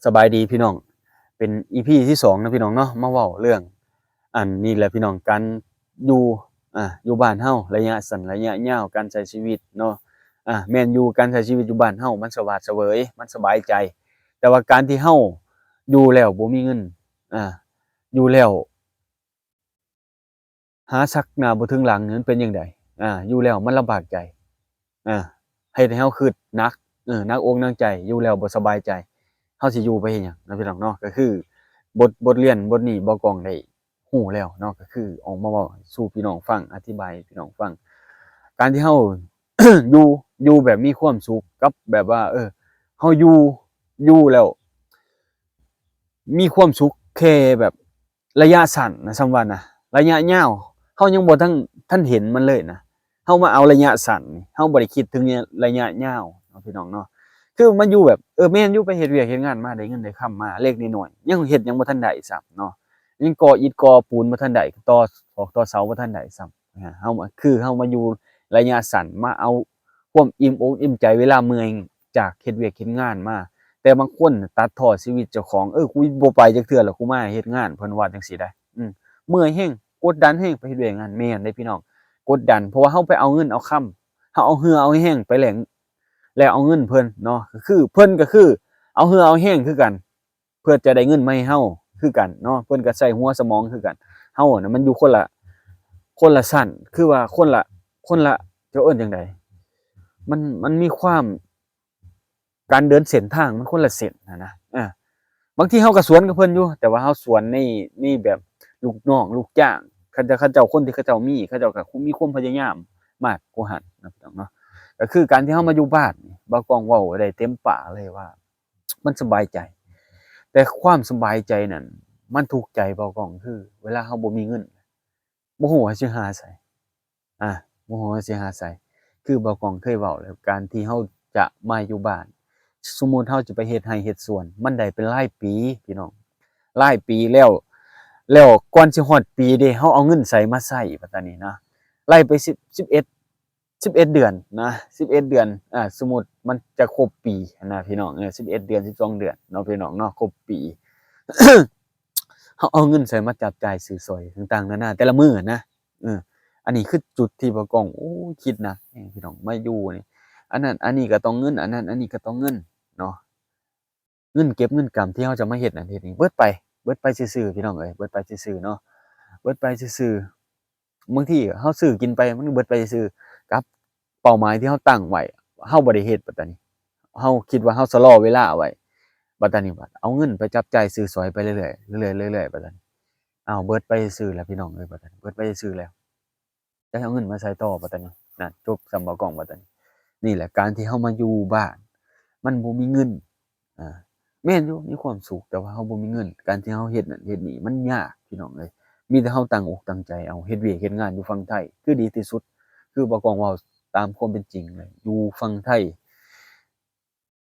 ສະບາຍດີພີ່ນ້ອງ ເປັນອີພີທີສອງນະພີ່ນ້ອງເນາະ ມາເວົ້າເລື່ອງ ອັນນີ້ແຫຼະພີ່ນ້ອງ ການຢູ່ ອ່າ ຢູ່ບ້ານເຮົາ ໄລຍະສັ້ນໄລຍະຍາວ ການໃຊ້ຊີວິດເນາະ ອ່າ ແມ່ນຢູ່ ການໃຊ້ຊີວິດຢູ່ບ້ານເຮົາມັນສະຫວາດສະເຫວີຍ ມັນສະບາຍໃຈ ແຕ່ວ່າການທີ່ເຮົາຢູ່ແລ້ວບໍ່ມີເງິນ ອ່າ ຢູ່ແລ້ວ ຫາສັກໜ້າບໍ່ເຖິງຫຼັງນີ້ມັນເປັນຈັ່ງໃດ? ອາ ຢູ່ແລ້ວມັນລຳບາກໃຈ ອາ ເຮັດໃຫ້ເຮົາຄຶດໜັກ ເອີ ໜັກອົກໜັກໃຈ ຢູ່ແລ້ວບໍ່ສະບາຍໃຈ ເຮົາຊິຢູ່ໄປເຮັດຫຍັງເນາະພີ່ນ້ອງເນາະ? ກໍຄືບົດ ບົດຮຽນບົດນີ້ ບ່າວກ້ອງໄດ້ຮູ້ແລ້ວເນາະ ກໍຄືອອກມາເວົ້າສູ່ພີ່ນ້ອງຟັງ ອະທິບາຍໃຫ້ພີ່ນ້ອງຟັງ ການທີ່ເຮົາ ຢູ່ ຢູ່ແບບມີຄວາມສຸກກັບແບບວ່າ ເອີ ເຮົາຢູ່ ຢູ່ແລ້ວ ມີຄວາມສຸກແຄ່ແບບໄລຍະສັ້ນນະ ສ່ຳວ່ານະ ໄລຍະຍາວເຮົາຍັງບໍ່ທັນ ທັນເຫັນມັນເລີຍນະ ເຮົາມາເອົາໄລຍະສັ້ນນີ້ ເຮົາບໍ່ໄດ້ຄິດເຖິງໄລຍະຍາວເນາະ ພີ່ນ້ອງເນາະ ຄືມາຢູ່ແບບ ເອີ ແມ່ນຢູ່ ໄປເຮັດວຽກເຮັດງານມາ ໄດ້ເງິນໄດ້ຄຳມາເລັກນ້ອຍ ຍັງເຮັດຫຍັງບໍ່ທັນໄດ້ຊ້ຳເນາະ ຍັງກໍ່ອິດກໍ່ປູນບໍ່ທັນໄດ້ ຕໍ່ຊອກຕໍ່ເສົາບໍ່ທັນໄດ້ຊ້ຳ ອາ ເຮົາມາ ຄືເຮົາມາຢູ່ໄລຍະສັ້ນ ມາເອົາຄວາມອີ່ມອົກອີ່ມໃຈເວລາເມື່ອຍຈາກເຮັດວຽກເຮັດງານມາ ແຕ່ບາງຄົນຕັດທໍ້ຊີວິດເຈົ້າຂອງ ເອີ ກູບໍ່ໄປຈັກເທື່ອແລ້ວ ກູມາເຮັດງານ ເພິ່ນວ່າຈັ່ງຊີ້ໄດ໋ ອືມ ເມື່ອຍແຮງ ກົດດັນແຮງ ໄປເຮັດວຽກງານ ແມ່ນເດ້ພີ່ນ້ອງ ກົດດັນ ເພາະວ່າເຮົາໄປເອົາເງິນເອົາຄຳ ເຮົາເອົາເຫື່ອເອົາແຮງໄປແລກ ແລກເອົາເງິນເພິ່ນເນາະ ກໍຄືເພິ່ນກໍຄືເອົາເຫື່ອເອົາແຮງຄືກັນ ເພື່ອຈະໄດ້ເງິນມາໃຫ້ເຮົາຄືກັນເນາະ ເພິ່ນກໍໃຊ້ຫົວສະໝອງຄືກັນ ເຮົານະມັນຢູ່ຄົນລະ ຄົນລະຊັ້ນ ຄືວ່າຄົນລະ ຄົນລະ ຈະເອີ້ນຈັ່ງໃດ ມັນ ມັນມີຄວາມ ການເດີນເສັ້ນທາງມັນຄົນລະເສັ້ນຫັ້ນນະ ເອີ ບາງທີເຮົາກໍສວນກັບເພິ່ນຢູ່ ແຕ່ວ່າເຮົາສວນໃນ ໃນແບບລູກນ້ອງລູກຈ້າງ ເຂົາເຈົ້າ ເຂົາເຈົ້າ ຄົນທີ່ເຂົາເຈົ້າມີ ເຂົາເຈົ້າກໍມີຄວາມພະຍາຍາມມາກກວ່າຫັ້ນເນາະ ພີ່ນ້ອງເນາະ ກໍຄືການທີ່ເຮົາມາຢູ່ບ້ານ ບ່າວກ້ອງເວົ້າໄດ້ເຕັມປາກເລີຍວ່າ ມັນສະບາຍໃຈ ແຕ່ຄວາມສະບາຍໃຈນັ້ນ ມັນທຸກໃຈບ່າວກ້ອງ ຄືເວລາເຮົາບໍ່ມີເງິນ ບໍ່ຮູ້ວ່າຊິຫາໃສ ອາ ບໍ່ຮູ້ວ່າຊິຫາໃສ ຄືບ່າວກ້ອງເຄີຍເວົ້າແລ້ວ ການທີ່ເຮົາຈະມາຢູ່ບ້ານ ສົມມຸດເຮົາຈະໄປເຮັດໄຮ່ເຮັດສວນ ມັນໄດ້ເປັນຫຼາຍປີພີ່ນ້ອງ ຫຼາຍປີແລ້ວ ແລ້ວກ່ອນຊິຮອດປີເດ້ ເຮົາເອົາເງິນໃສມາໃຊ້ ບັດຕານີ້ນະ ໄລ່ໄປສິບ ສິບເອັດ ສິບເອັດເດືອນນະ ສິບເອັດເດືອນ ອາ ສົມມຸດມັນຈະຄົບປີຫັ້ນນະພີ່ນ້ອງ ເອີ ສິບເອັດເດືອນ ສິບສອງເດືອນເນາະ ພີ່ນ້ອງເນາະ ຄົບປີ ເຮົາເອົາເງິນໃສມາຈັບຈ່າຍຊື້ສອຍຕ່າງໆນານາແຕ່ລະມື້ນະ ເອີ ອັນນີ້ຄືຈຸດທີ່ບ່າວກ້ອງ ໂອ້ຍ ຄິດໜັກແຮງພີ່ນ້ອງ ມາຢູ່ນີ້ ອັນນັ້ນອັນນີ້ກໍຕ້ອງເງິນ ອັນນັ້ນອັນນີ້ກໍຕ້ອງເງິນເນາະ ເງິນເກັບເງິນກຳທີ່ເຮົາຈະມາເຮັດນັ້ນເຮັດນີ້ ເບິດໄປ ເບິດໄປຊື່ໆ ພີ່ນ້ອງເອີຍ ເບິດໄປຊື່ໆເນາະ ເບິດໄປຊື່ໆ ບາງທີເຮົາຊື້ກິນໄປ ມັນເບິດໄປຊື່ໆ ກັບເປົ້າໝາຍທີ່ເຮົາຕັ້ງໄວ້ ເຮົາບໍ່ໄດ້ເຮັດ ບັດຕານີ້ ເຮົາຄິດວ່າເຮົາຊະລໍເວລາໄວ້ ບັດຕານີ້ບັດເອົາເງິນໄປຈັບຈ່າຍຊື້ສອຍໄປເລື້ອຍໆ ເລື້ອຍໆ ເລື້ອຍໆ ບັດຕານີ້ ອ້າວ ເບິດໄປຊື່ໆແລ້ວ ພີ່ນ້ອງເອີຍ ບັດຕານີ້ ເບິດໄປຊື່ໆແລ້ວ ຈະເອົາເງິນມາໃສຕໍ່ ບັດຕານີ້ ນັ້ນ ຈົບສ່ຳບ່າວກ້ອງ ບັດຕານີ້ ນີ້ແຫຼະ ການທີ່ເຮົາມາຢູ່ບ້ານ ມັນບໍ່ມີເງິນ ອາ ແມ່ນຢູ່ ມີຄວາມສຸກ ແຕ່ວ່າເຮົາບໍ່ມີເງິນ ການທີ່ເຮົາເຮັດນັ້ນເຮັດນີ້ ມັນຍາກ ພີ່ນ້ອງເອີຍ ມີແຕ່ເຮົາຕັ້ງອົກຕັ້ງໃຈເອົາ ເຮັດວຽກເຮັດງານຢູ່ຝັ່ງໄທ ຄືດີທີ່ສຸດ ຄືບ່າວກ້ອງເວົ້າຕາມຄວາມເປັນຈິງເລີຍ ຢູ່ຝັ່ງໄທ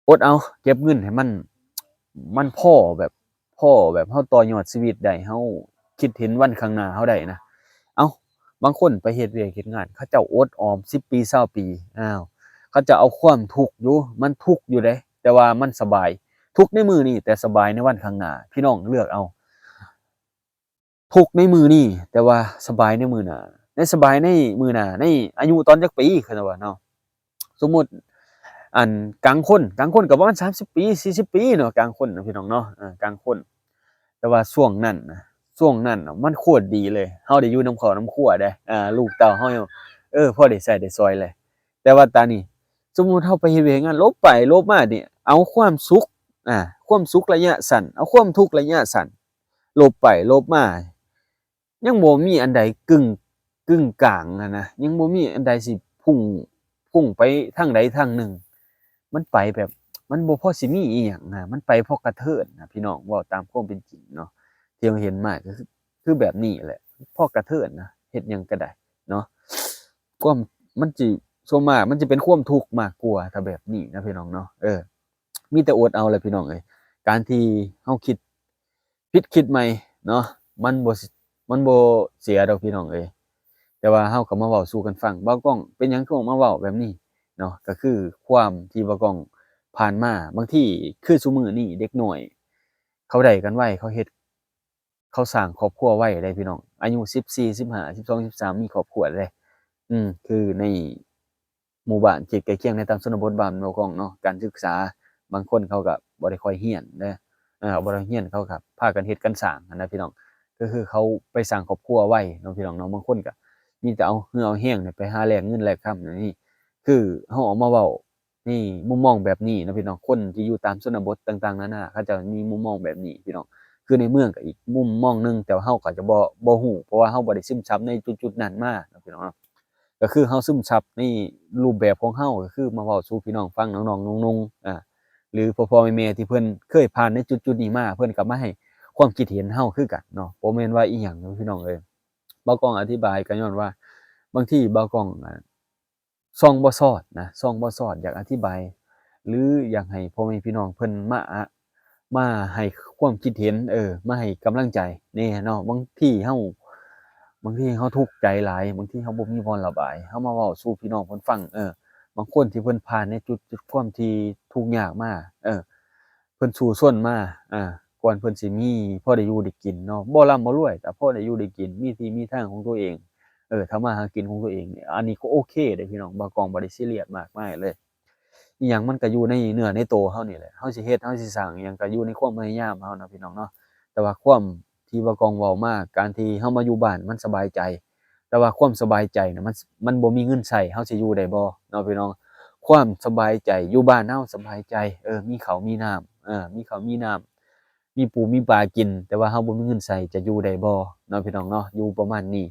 ອົດເອົາ ເກັບເງິນໃຫ້ມັນ ມັນພໍແບບ ພໍແບບເຮົາຕໍ່ຍອດຊີວິດໄດ້ ເຮົາຄິດເຫັນວັນຂ້າງໜ້າເຮົາໄດ້ນະ ເອົ້າ ບາງຄົນໄປເຮັດວຽກເຮັດງານ ເຂົາເຈົ້າອົດອອມສິບປີ ຊາວປີ ອ້າວ ເຂົາເຈົ້າເອົາຄວາມທຸກຢູ່ ມັນທຸກຢູ່ເດ້ ແຕ່ວ່າມັນສະບາຍ ທຸກໃນມື້ນີ້ ແຕ່ສະບາຍໃນວັນຂ້າງໜ້າ ພີ່ນ້ອງເລືອກເອົາ ທຸກໃນມື້ນີ້ ແຕ່ວ່າສະບາຍໃນມື້ໜ້າ ໃນສະບາຍໃນມື້ໜ້າ ໃນອາຍຸຕອນຈັກປີ ເຂົາເຈົ້າວ່າເນາະ ສົມມຸດ ອັນ ກາງຄົນ ກາງຄົນກໍປະມານສາມສິບປີ ສີ່ສິບປີເນາະ ກາງຄົນນະ ພີ່ນ້ອງເນາະ ເອີ ກາງຄົນ ແຕ່ວ່າຊ່ວງນັ້ນນະ ຊ່ວງນັ້ນນະ ມັນໂຄດດີເລີຍ ເຮົາໄດ້ຢູ່ນຳຄອບນຳຄົວເດ້ ເອີ ລູກເຕົ້າເຮົາ ເອີ ພໍໄດ້ໃຊ້ໄດ້ສອຍແຫຼະ ແຕ່ວ່າຕານີ້ ສົມມຸດເຮົາໄປເຮັດວຽກເຮັດງານ ຫຼົບໄປຫຼົບມານີ້ ເອົາຄວາມສຸກ ອາ ຄວາມສຸກໄລຍະສັ້ນ ເອົາຄວາມທຸກໄລຍະສັ້ນ ຫຼົບໄປຫຼົບມາ ຍັງບໍ່ມີອັນໃດກຶ່ງ ກຶ່ງກາງຫັ້ນນະ ຍັງບໍ່ມີອັນໃດຊິພຸ່ງ ພຸ່ງໄປທາງໃດທາງໜຶ່ງ ມັນໄປແບບ ມັນບໍ່ພໍຊິມີອີ່ຫຍັງນະ ມັນໄປເພາະກະເທີນນະ ພີ່ນ້ອງ ເວົ້າຕາມຄວາມເປັນຈິງເນາະ ທີ່ເຮົາເຫັນມາກໍຄື ຄືແບບນີ້ແຫຼະ ເພາະກະເທີນນະ ເຮັດຫຍັງກໍໄດ້ເນາະ ຄວາມ ມັນຊິ ສ່ວນມາກມັນຊິເປັນຄວາມທຸກມາກກວ່າ ຖ້າແບບນີ້ນະ ພີ່ນ້ອງເນາະ ເອີ ມີແຕ່ອົດເອົາແຫຼະ ພີ່ນ້ອງເອີຍ ການທີ່ເຮົາຄິດ ຜິດຄິດໃໝ່ເນາະ ມັນບໍ່ ມັນບໍ່ເສຍດອກພີ່ນ້ອງເອີຍ ແຕ່ວ່າເຮົາກໍມາເວົ້າສູ່ກັນຟັງ ບ່າວກ້ອງເປັນຫຍັງຄືອອກມາເວົ້າແບບນີ້ເນາະ ກໍຄືຄວາມທີ່ບ່າວກ້ອງຜ່ານມາ ບາງທີຄືຊຸມື້ນີ້ເດັກນ້ອຍ ເຂົາໄດ້ກັນໄວ ເຂົາເຮັດ ເຂົາສ້າງຄອບຄົວໄວເດ້ພີ່ນ້ອງ ອາຍຸສິບສີ່ ສິບຫ້າ ສິບສອງ ສິບສາມ ມີຄອບຄົວເດ້ ອືມ ຄືໃນ ໝູ່ບ້ານເຂດໃກ້ຄຽງ ໃນຕາມຊົນນະບົດບ້ານບໍ່ກ້ອງເນາະ ການສຶກສາ ບາງຄົນເຂົາກໍບໍ່ໄດ້ຄ່ອຍຮຽນເດ້ ເອີ ບໍ່ໄດ້ຮຽນ ເຂົາກໍພາກັນເຮັດກັນສ້າງຫັ້ນນະພີ່ນ້ອງ ກໍຄືເຂົາໄປສ້າງຄອບຄົວໄວເນາະພີ່ນ້ອງເນາະ ບາງຄົນກໍມີແຕ່ເອົາເຫື່ອເອົາແຮງໄປຫາແລກເງິນແລກຄຳນີ້ ຄືເຮົາເອົາມາເວົ້າໃນມຸມມອງແບບນີ້ເນາະພີ່ນ້ອງ ຄົນທີ່ຢູ່ຕາມຊົນນະບົດຕ່າງໆນານາ ເຂົາເຈົ້າມີມຸມມອງແບບນີ້ພີ່ນ້ອງ ຄືໃນເມືອງກໍອີກມຸມມອງໜຶ່ງ ແຕ່ວ່າເຮົາກໍຈະບໍ່ ບໍ່ຮູ້ ເພາະວ່າເຮົາບໍ່ໄດ້ຊຶມຊັບໃນຈຸດໆນັ້ນມາເນາະພີ່ນ້ອງເນາະ. ກໍຄືເຮົາຊຶມຊັບໃນຮູບແບບຂອງເຮົາ ກໍຄືມາເວົ້າສູ່ພີ່ນ້ອງຟັງ ນ້ອງໆ ນຸ່ງໆ ອາ ຫຼືພໍ່ໆແມ່ໆທີ່ເພິ່ນເຄີຍຜ່ານໃນຈຸດໆນີ້ມາ ເພິ່ນກໍມາໃຫ້ຄວາມຄິດເຫັນເຮົາຄືກັນເນາະ ບໍ່ແມ່ນວ່າອີ່ຫຍັງພີ່ນ້ອງເອີຍ. ບ່າວກ້ອງອະທິບາຍກໍຍ້ອນວ່າ ບາງທີບ່າວກ້ອງ ອາ ສ່ອງບໍ່ຊອດນະ ສ່ອງບໍ່ຊອດ ຢາກອະທິບາຍ ຫຼື ຢາກໃຫ້ພໍ່ແມ່ພີ່ນ້ອງເພິ່ນມາ ອະ ມາໃຫ້ຄວາມຄິດເຫັນ ເອີ ມາໃຫ້ກຳລັງໃຈແດ່ເນາະ. ບາງທີເຮົາ ບາງທີເຮົາທຸກໃຈຫຼາຍ ບາງທີເຮົາບໍ່ມີບ່ອນລະບາຍ ເຮົາມາເວົ້າສູ່ພີ່ນ້ອງເພິ່ນຟັງ ເອີ ບາງຄົນທີ່ເພິ່ນຜ່ານໃນຈຸດ ຈຸດຄວາມທີ່ທຸກຍາກມາ ເອີ ເພິ່ນສູ້ຊົນມາ ອາ ກ່ອນເພິ່ນຊິມີພໍໄດ້ຢູ່ໄດ້ກິນເນາະ ບໍ່ລ່ຳບໍ່ລວຍ ແຕ່ພໍໄດ້ຢູ່ໄດ້ກິນ ມີທີ່ມີທາງຂອງຕົວເອງ ເອີ ທຳມາຫາກິນຂອງຕົວເອງ ອັນນີ້ກໍໂອເຄເດ້ພີ່ນ້ອງ ບ່າວກ້ອງບໍ່ໄດ້ຊີຣຽສມາກມາຍເລີຍ. ອີ່ຫຍັງມັນກໍຢູ່ໃນເນື້ອໃນໂຕເຮົານີ້ແຫຼະ ເຮົາຊິເຮັດ ເຮົາຊິສ້າງອີ່ຫຍັງ ກໍຢູ່ໃນຄວາມພະຍາຍາມເຮົານະພີ່ນ້ອງເນາະ. ແຕ່ວ່າຄວາມທີ່ບ່າວກ້ອງເວົ້າມາ ການທີ່ເຮົາມາຢູ່ບ້ານມັນສະບາຍໃຈ ແຕ່ວ່າຄວາມສະບາຍໃຈນະ ມັນ ມັນບໍ່ມີເງິນໃຊ້ ເຮົາຊິຢູ່ໄດ້ບໍ່ເນາະພີ່ນ້ອງ? ຄວາມສະບາຍໃຈ ຢູ່ບ້ານເຮົາສະບາຍໃຈ ເອີ ມີເຂົ້າມີນ້ຳ ເອີ ມີເຂົ້າມີນ້ຳ ມີປູມີປາກິນ ແຕ່ວ່າເຮົາບໍ່ມີເງິນໃຊ້ ຈະຢູ່ໄດ້ບໍ່ເນາະພີ່ນ້ອງເນາະ? ຢູ່ປະມານນີ້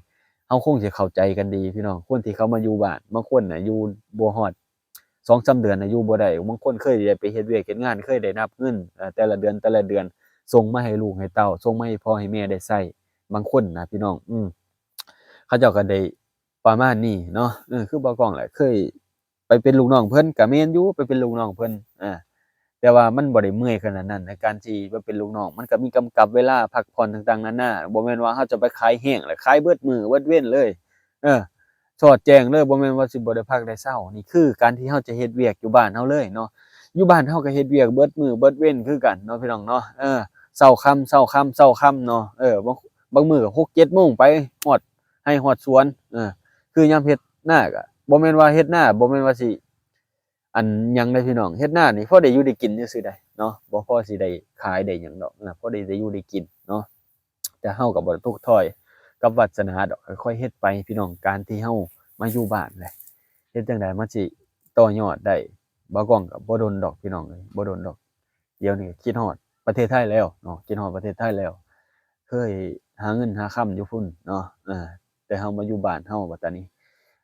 ເຮົາຄົງຊິເຂົ້າໃຈກັນດີພີ່ນ້ອງ. ຄົນທີ່ເຂົ້າມາຢູ່ບ້ານ ບາງຄົນນະຢູ່ບໍ່ຮອດສອງສາມເດືອນນະຢູ່ບໍ່ໄດ້ ບາງຄົນເຄີຍໄດ້ໄປເຮັດວຽກເຮັດງານ ເຄີຍໄດ້ນັບເງິນ ເອີ ແຕ່ລະເດືອນ ແຕ່ລະເດືອນ ສົ່ງມາໃຫ້ລູກໃຫ້ເຕົ້າ ສົ່ງມາໃຫ້ພໍ່ໃຫ້ແມ່ໄດ້ໃຊ້ ບາງຄົນນະພີ່ນ້ອງ ອືມ ເຂົາເຈົ້າກໍໄດ້ປະມານນີ້ເນາະ. ເອີ ຄືບ່າວກ້ອງແຫຼະ ເຄີຍໄປເປັນລູກນ້ອງເພິ່ນ ກໍແມ່ນຢູ່ ໄປເປັນລູກນ້ອງເພິ່ນ ອາ ແຕ່ວ່າມັນບໍ່ໄດ້ເມື່ອຍຂະໜາດນັ້ນ ໃນການທີ່ໄປເປັນລູກນ້ອງ ມັນກໍມີກຳກັບເວລາພັກຜ່ອນຕ່າງໆນານາ ບໍ່ແມ່ນວ່າເຮົາຈະໄປຂາຍແຮງ ແລ້ວຂາຍເບິດມື້ເບິດເວັນເລີຍ ເອີ ສອດແຈ້ງເລີຍ ບໍ່ແມ່ນວ່າຊິບໍ່ໄດ້ພັກໄດ້ເຊົາ. ນີ້ຄືການທີ່ເຮົາຈະເຮັດວຽກຢູ່ບ້ານເຮົາເລີຍເນາະ. ຢູ່ບ້ານເຮົາກໍເຮັດວຽກເບິດມື້ເບິດເວັນຄືກັນເນາະ ພີ່ນ້ອງເນາະ ເອີ ເຊົ້າຄ່ຳ ເຊົ້າຄ່ຳ ເຊົ້າຄ່ຳເນາະ ເອີ ບາງ ບາງມື້ກໍຫົກເຈັດໂມງໄປຮອດໄຮ່ຮອດສວນ ເອີ ຄືຍາມເຮັດນາກໍ ບໍ່ແມ່ນວ່າເຮັດນາ ບໍ່ແມ່ນວ່າຊິ ອັນຫຍັງໃດ໋ພີ່ນ້ອງ ເຮັດນານີ້ພໍໄດ້ຢູ່ໄດ້ກິນຊື່ໆໃດ໋ເນາະ ບໍ່ພໍຊິໄດ້ຂາຍໄດ້ຫຍັງດອກນະ ພໍໄດ້ ໄດ້ຢູ່ໄດ້ກິນເນາະ. ແຕ່ເຮົາກໍບໍ່ໄດ້ຕົກຖອຍກັບວາສະໜາດອກ ຄ່ອຍໆເຮັດໄປພີ່ນ້ອງ. ການທີ່ເຮົາມາຢູ່ບ້ານແຫຼະ ເຮັດຈັ່ງໃດມັນຊິຕໍ່ຍອດໄດ້? ບ່າວກ້ອງກໍບໍ່ດົນດອກພີ່ນ້ອງເອີຍ ບໍ່ດົນດອກ ດຽວນີ້ກໍຄິດຮອດປະເທດໄທແລ້ວເນາະ ຄິດຮອດປະເທດໄທແລ້ວ. ເຄີຍຫາເງິນຫາຄຳຢູ່ພຸ້ນເນາະ ເອີ ແຕ່ເຮົາມາຢູ່ບ້ານເຮົາບັດຕານີ້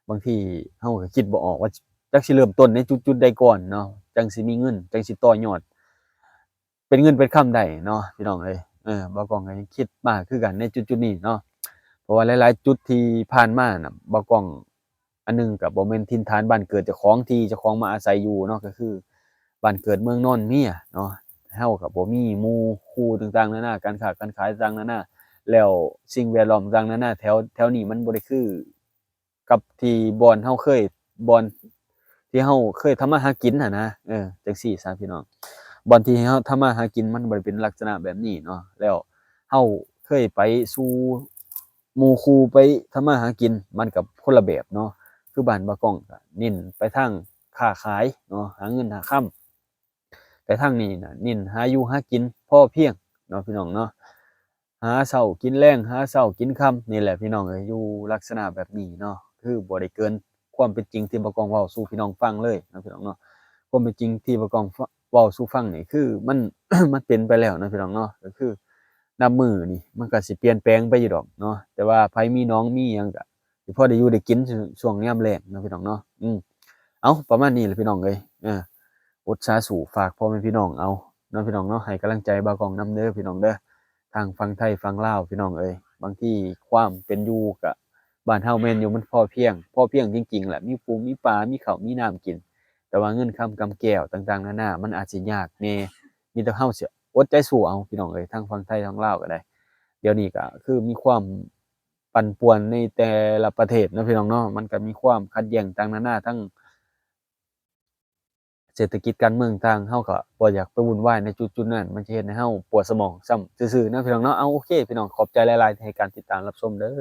ບາງທີເຮົາກໍຄິດບໍ່ອອກວ່າຈັກຊິເລີ່ມຕົ້ນໃນຈຸດໆໃດກ່ອນເນາະ ຈັ່ງຊິມີເງິນ ຈັ່ງຊິຕໍ່ຍອດເປັນເງິນເປັນຄຳໄດ້ເນາະ ພີ່ນ້ອງເອີຍ. ເອີ ບ່າວກ້ອງກໍຍັງຄິດມາຄືກັນໃນຈຸດໆນີ້ເນາະ ເພາະວ່າຫຼາຍໆຈຸດທີ່ຜ່ານມານະ ບ່າວກ້ອງ ອັນໜຶ່ງກໍບໍ່ແມ່ນຖິ່ນຖານບ້ານເກີດເຈົ້າຂອງ ທີ່ເຈົ້າຂອງມາອາໄສຢູ່ເນາະ ກໍຄືບ້ານເກີດເມືອງນອນເມຍເນາະ. ເຮົາກໍບໍ່ມີໝູ່ຄູ່ຕ່າງໆນານາ ການຄ້າການຂາຍຕ່າງໆນານາ ແລ້ວສິ່ງແວດລ້ອມຕ່າງໆນານາ ແຖວ ແຖວນີ້ມັນບໍ່ໄດ້ຄືກັບທີ່ບ່ອນເຮົາເຄີຍ ບ່ອນທີ່ເຮົາເຄີຍທຳມາຫາກິນຫັ້ນນະ ເອີ ຈັ່ງຊີ້ຊະພີ່ນ້ອງ. ບ່ອນທີ່ເຮົາທຳມາຫາກິນມັນບໍ່ໄດ້ເປັນລັກສະນະແບບນີ້ເນາະ ແລ້ວເຮົາເຄີຍໄປສູ່ ໝູ່ຄູ່ໄປທຳມາຫາກິນ ມັນກໍຄົນລະແບບເນາະ. ຄືບ້ານບ່າວກ້ອງກໍເນັ້ນໄປທາງຄ້າຂາຍເນາະ ຫາເງິນຫາຄຳ ແຕ່ທາງນີ້ນະເນັ້ນຫາຢູ່ຫາກິນພໍພຽງເນາະ ພີ່ນ້ອງເນາະ ຫາເຊົ້າກິນແລງ ຫາເຊົ້າກິນຄ່ຳ ນີ້ແຫຼະພີ່ນ້ອງເອີຍ ຢູ່ລັກສະນະແບບນີ້ເນາະ. ຄືບໍ່ໄດ້ເກີນຄວາມເປັນຈິງທີ່ບ່າວກ້ອງເວົ້າສູ່ພີ່ນ້ອງຟັງເລີຍເນາະ ພີ່ນ້ອງເນາະ. ຄວາມເປັນຈິງທີ່ບ່າວກ້ອງເວົ້າສູ່ຟັງນີ້ ຄືມັນ ມັນເປັນໄປແລ້ວເນາະ ພີ່ນ້ອງເນາະ ກໍຄື ນັບມື້ນີ້ມັນກໍຊິປ່ຽນແປງໄປຢູ່ດອກເນາະ ແຕ່ວ່າໃຜມີໜອງມີຫຍັງກໍຊິພໍໄດ້ຢູ່ໄດ້ກິນຊ່ວງຍາມແລ້ງເນາະ ພີ່ນ້ອງເນາະ. ອືມ ເອົາ ປະມານນີ້ແຫຼະພີ່ນ້ອງເອີຍ ເອີ ອົດສາສູ້ ຝາກພໍ່ແມ່ພີ່ນ້ອງເອົາເນາະ ພີ່ນ້ອງເນາະ ໃຫ້ກຳລັງໃຈບ່າວກ້ອງນຳເດີ ພີ່ນ້ອງເດີ ທັງຝັ່ງໄທຝັ່ງລາວ ພີ່ນ້ອງເອີຍ. ບາງທີຄວາມເປັນຢູ່ກະ ບ້ານເຮົາແມ່ນຢູ່ ມັນພໍພຽງ ພໍພຽງຈິງໆແຫຼະ ມີປູມີປາ ມີເຂົ້າມີນ້ຳກິນ ແຕ່ວ່າເງິນຄຳກຳແກ້ວຕ່າງໆນານາ ມັນອາດຊິຍາກແດ່ ມີແຕ່ເຮົາຊິອົດໃຈສູ້ເອົາ ພີ່ນ້ອງເອີຍ. ທັງຝັ່ງໄທທັງລາວກໍໄດ້ ດຽວນີ້ກໍຄືມີຄວາມປັ່ນປ່ວນໃນແຕ່ລະປະເທດເນາະ ພີ່ນ້ອງເນາະ ມັນກໍມີຄວາມຂັດແຍ່ງຕ່າງໆນານາ ທັງ ເສດຖະກິດການເມືອງຕ່າງ ເຮົາກໍບໍ່ຢາກໄປວຸ່ນວາຍໃນຈຸດໆນັ້ນ ມັນຈະເຮັດໃຫ້ເຮົາປວດສະໝອງຊ້ຳຊື່ໆນະພີ່ນ້ອງເນາະ. ເອົາ ໂອເຄ ພີ່ນ້ອງ ຂອບໃຈຫຼາຍໆທີ່ໃຫ້ການຕິດຕາມຮັບຊົມເດີ.